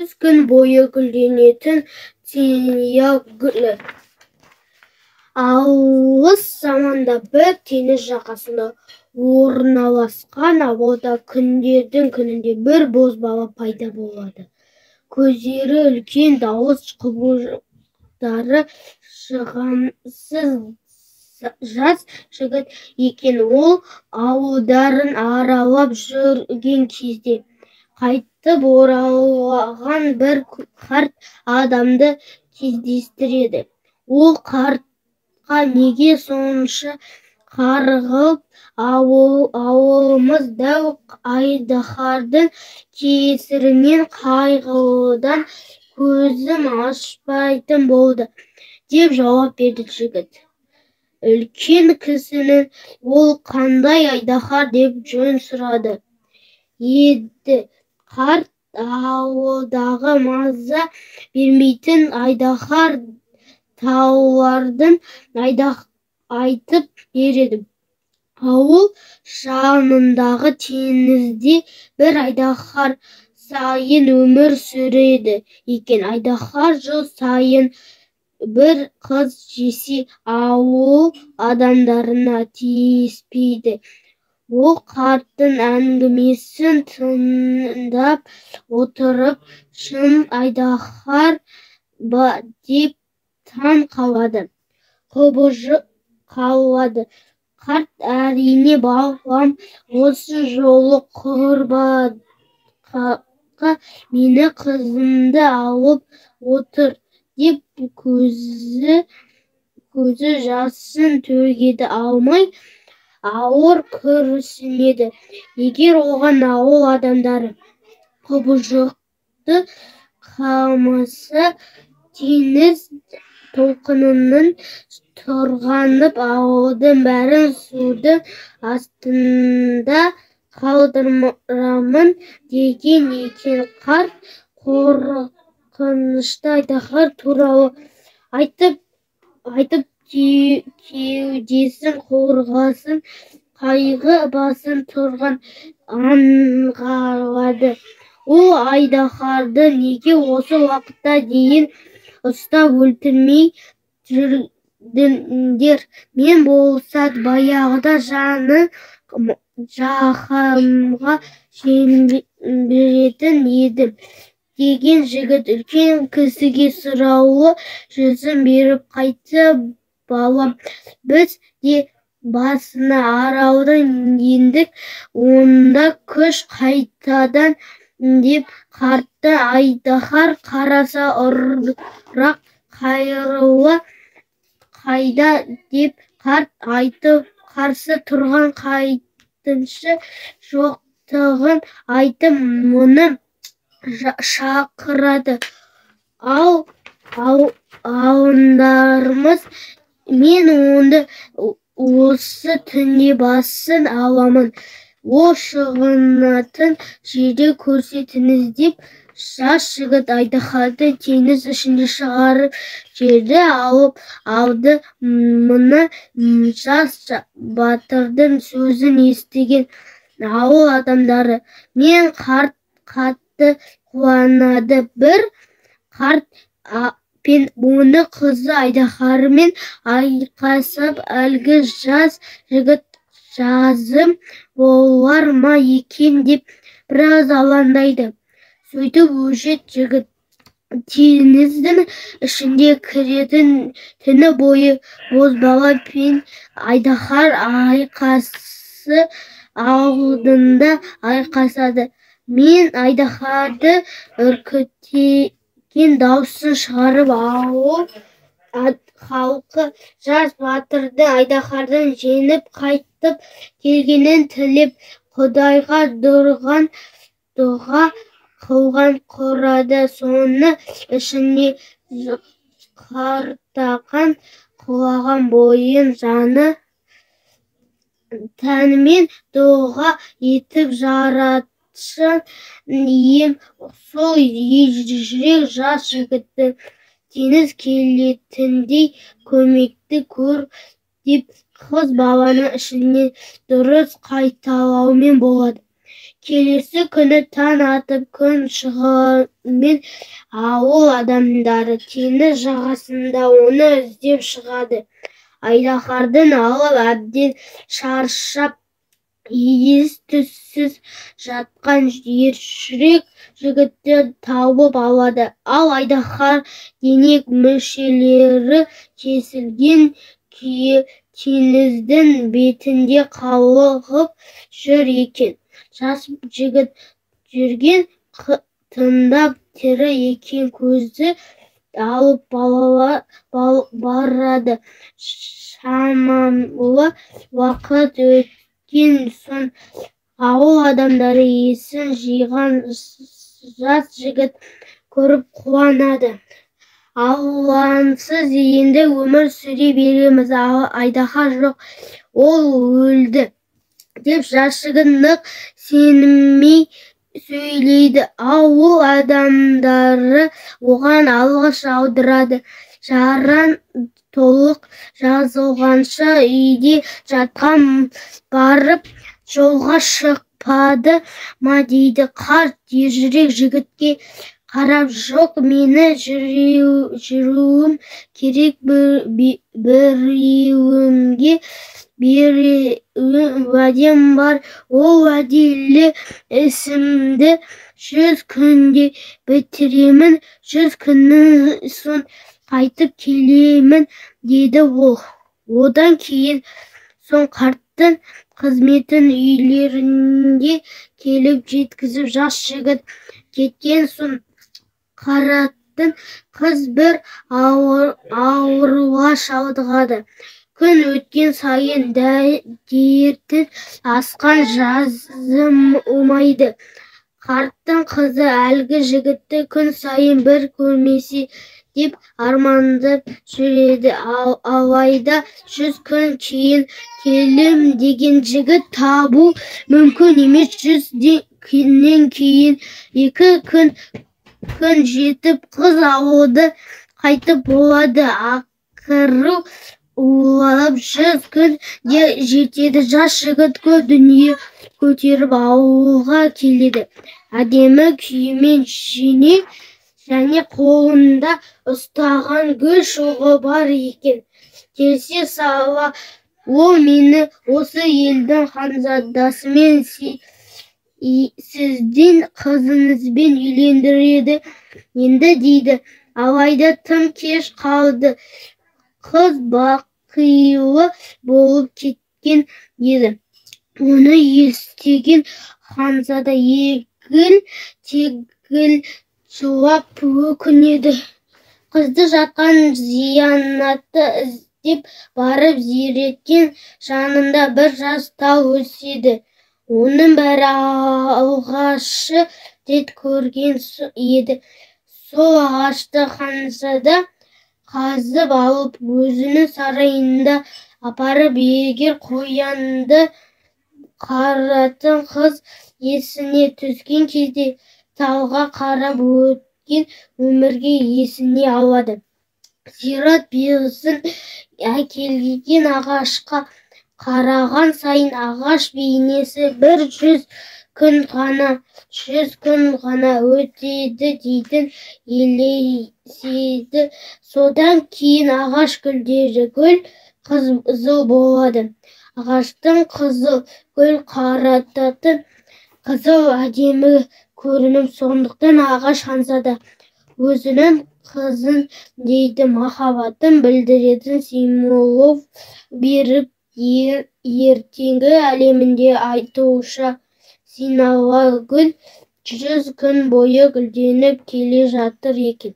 100 күн бойы гүлденетін тиния гүлі. Алыс заманда бір теңіз жағасында орналасқан ауылда күндердің күнінде бір бозбала пайда болады. Көздері үлкен, дауыс құбылжықтары жағымсыз жас жігіт екен. Ол ауылдарын аралап жүрген кезде қайтып оралған бір қарт адамды кездестіреді. Ол қартқа: «Неге сонша қарғып, ауылымыз дәу айдаһардың кесірінен қайғыдан көзін ашпайтын болды», – деп жауап берді жігіт. Үлкен кісінің: «Ол қандай айдаһар?» – деп жөн сұрады еді, қарт ауылдағы маза бермейтін айдаһар тауларын айтып береді. Ауыл жанындағы теңізде бір айдаһар сайын өмір сүреді екен. Айдаһар жыл сайын бір қыз жесе, ауыл адамдарына тиіспейді. Ол қарттың әңгімесін тыңдап отырып, шын айдаһар ба деп таң қалады, құбыжып қалады. Қарт: «Әрине, балам, осы жолы құрбақаға мені қызымды алып отыр», – деп көзі жасын төге алмай ауыр күрсінеді. Егер оған ауыл адамдары құбыжықты қамаса, теңіз толқынының тұрғанып, ауылдың бәрін судың астында қалдырамын деген екен. Қарт қорқынышты айдаһар туралы айтып, кеудесін қорғасын қайғы басып тұрған аңғарылады. «Ол айдаһарды неге осы уақытқа дейін ұстап өлтірмей жүрдіңдер? Мен болса баяғыда жанын жаһаннамға жіберетін едім», – деген жігіт үлкен кісіге сұраулы жүзін беріп қайтты. «Балам, біз де басына аралдан едік, онда күш қайдан?» – деп қартты. Айдаһар қараса ұрақ қайырлы қайда деп қарт айтып, қарсы тұрған қайтыншы жоқтығын айтып, мұны шақырады. Ал алыңдармыз, мен оны осы түнде басын аламын, ол шығынатын жерді көрсетіңіз, деп жас жігіт айдаһарды теңіз ішіне шығарып жерді алып алды. Мына жас батырдың сөзін естіген ауыл адамдары мен қарт қатты қуанады. Бір қарт пен оның қызы айдаһармен айқасып, әлгі жас жігіт жазым болар ма екен деп біраз алаңдайды. Сөйтіп өжет жігіт теңіздің ішінде кіретін түні бойы бозбала пен айдаһар айқасы алдында айқасады мен айдаһарды үркіткен даусын шығарып, ауыл халқы жас батырды айдаһардан жеңіп қайтып келгенін тілеп, Құдайға дұға қылған құрады. Соның ішінде қартақан құлаған бойын жаны тәнімен дұға етіп: «Жаратшы ием, сол ержүрек жас жігітті теңіз келетіндей көмекті көр», – деп қыз баланың ішінен дұрыс қайталаумен болады. Келесі күні таң атып, күн шығуымен ауыл адамдары теңіз жағасында оны іздеп шығады. Айдаһардың алып, әбден шаршап, ес-түссіз жатқан ержүрек жігітті тауып алады. Ал айдаһар дене мүшелері кесілген күйі теңіздің бетінде қалғып жүр екен. Жас жігіт жүрген тыңдап, тірі екенін көзі алып барады. Шамалы уақыт өткен соң ауыл адамдары есін жиған жас жігіт көріп қуанады. «Аллаңсыз енді өмір сүре береміз, айдаһар жоқ, ол өлді», – деп жас жігіт нық сеніммен сөйлейді. Ауыл адамдары оған алғыс жаудырады. Жараң толық жазылғанша үйде жатқан барып, жолға шықпады ма дейді. Қарт ержүрек жігітке қарап: «Жоқ, менің жүруім керек, біреуге берген уәдем бар. Ол уәделі ісімді 100 күнде бітіремін, 100 күннен соң қайтып келемін», – дейді ол. Одан кейін соң қарттың қызметін үйлеріне келіп жеткізіп, жас жігіт кеткен соң қарттың қыз бір ауруға шалдығады. Күн өткен сайын дерті асқан, жазылмайды. Қарттың қызы әлгі жігітті күн сайын бір көрсем деп армандап жүреді. Алайда 100 күн кейін келем деген жігіт табу мүмкін емес. 100 күннен кейін 2 күн жетіп, қыз ауылға қайтып болады. Ақыры уланып 100 күн де жетеді. Жас жігіт көп дүние көтеріп ауылға келеді. Әдемі күйімен және қолында ұстаған гүл шоғы бар екен. Келе сала ол: «Мені осы елдің ханзадасымен, сіздің қызыңызбен үйлендіреді енді», – дейді. Алайда тым кеш қалды, қыз бақилы болып кеткен еді. Мұны естіген ханзада егіл-тегіл жылап өкінеді. Қызды жатқан зияратты іздеп барып, зираттың жанында бір жас тал өседі. Оның бәрі алғашқы рет көрген еді. Сол ағашты ханзада қазып алып, өзінің сарайына апарып, егер қоянды қаратын қыз есіне түскен кезде талға қарап, өткен өмірге есіне алады. Зират бесін әкелген ағашқа қараған сайын ағаш бейнесі бір 100 күн ғана өтеді дейтін елестейді. Содан кейін ағаш гүлдері гүл қызыл болады. Ағаштың қызыл гүл қарататын қызыл әдемі көрініп, сондықтан ағаш ханзада өзінің қызын дейтін махаббатын білдіретін символ беріп. Ертегі әлемінде айтуынша, синалгүл 100 күн бойы гүлденіп келе жатыр екен.